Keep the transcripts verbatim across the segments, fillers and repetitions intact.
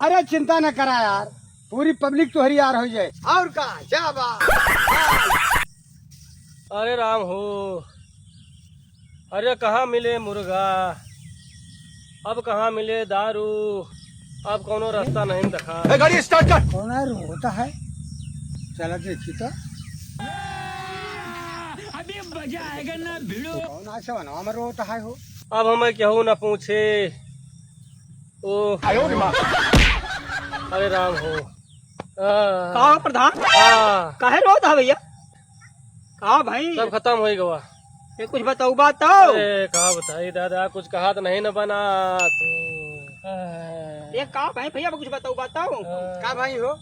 अरे चिंता न करा यार, पूरी पब्लिक तोहरी यार होइ जाए। और का, शाबाश। अरे राम हो, अरे कहाँ मिले मुर्गा, अब कहाँ मिले दारू, अब कौनो रास्ता नहीं दिखा। ए, गाड़ी स्टार्ट कर। कौन है रोता है? चला देखी तो। अभी मजा आएगा ना भिड़ो। कौन है सवनवा में रोता है हो? अब हमें केहू न पूछे। ओ। आयो रे माँ। अरे राम हो। आ। का हो प्रधान? आ। काहे रोत है भैया? का भाई? सब खत्म होइ गवा। ये कुछ बताऊ बात तो? अरे का बताई दादा, कुछ कहा तो नहीं न बना तू। आ। ये का भाई भैया, कुछ बताऊ बात तो? आ। का भाई हो? आ।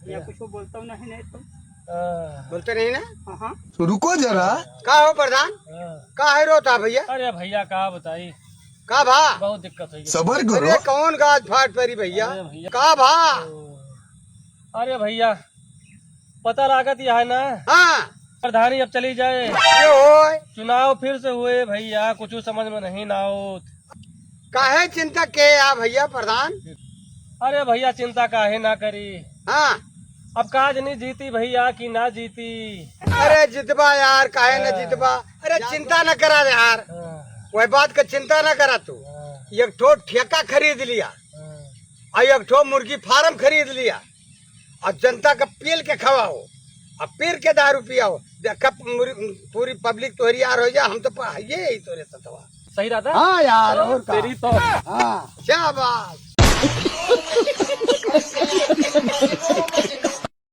भैया कुछ बोलता हूँ नहीं, नहीं तो। आ। बोलते नहीं ना? हाँ, हाँ। रुको जरा। का हो प्रधान? आ। का है रोता भैया? अरे भैया का बताई? का भा? बहुत दिक्कत होइ गई। सबर करो। अरे कौन गाज फाट परी भैया? अरे भैया। का भा? ओ, अरे भैया, पता लागत यह है ना? हाँ। प्रधानी अब चली जाए। ये होय। चुनाव फिर से हुए भैया, कुछ समझ में नहीं ना आवत। काहे चिंता के आ भैया प्रधान? अरे भैया चिंता काहे ना करी। हाँ। अब का जनी जीती भैया कि ना जीती। अरे जितबा यार, काहे ना हाँ। जितबा। अरे चिंता न करा यार। हाँ। वह बात का चिंता न करा तू। हाँ। एक ठो ठेका खरीद लिया। हाँ। और एक ठो मुर्गी फार्म खरीद लिया। और जनता का पेल के खवाओ। और पेल के दारू पियाओ। देखा पूरी, पूरी पब्लिक तोहरी यार होइ जा। हम तो प-, ये ही तोरे सतवा। सही रहता? हाँ यार, और का? तेरी तो। हाँ। शाबाश।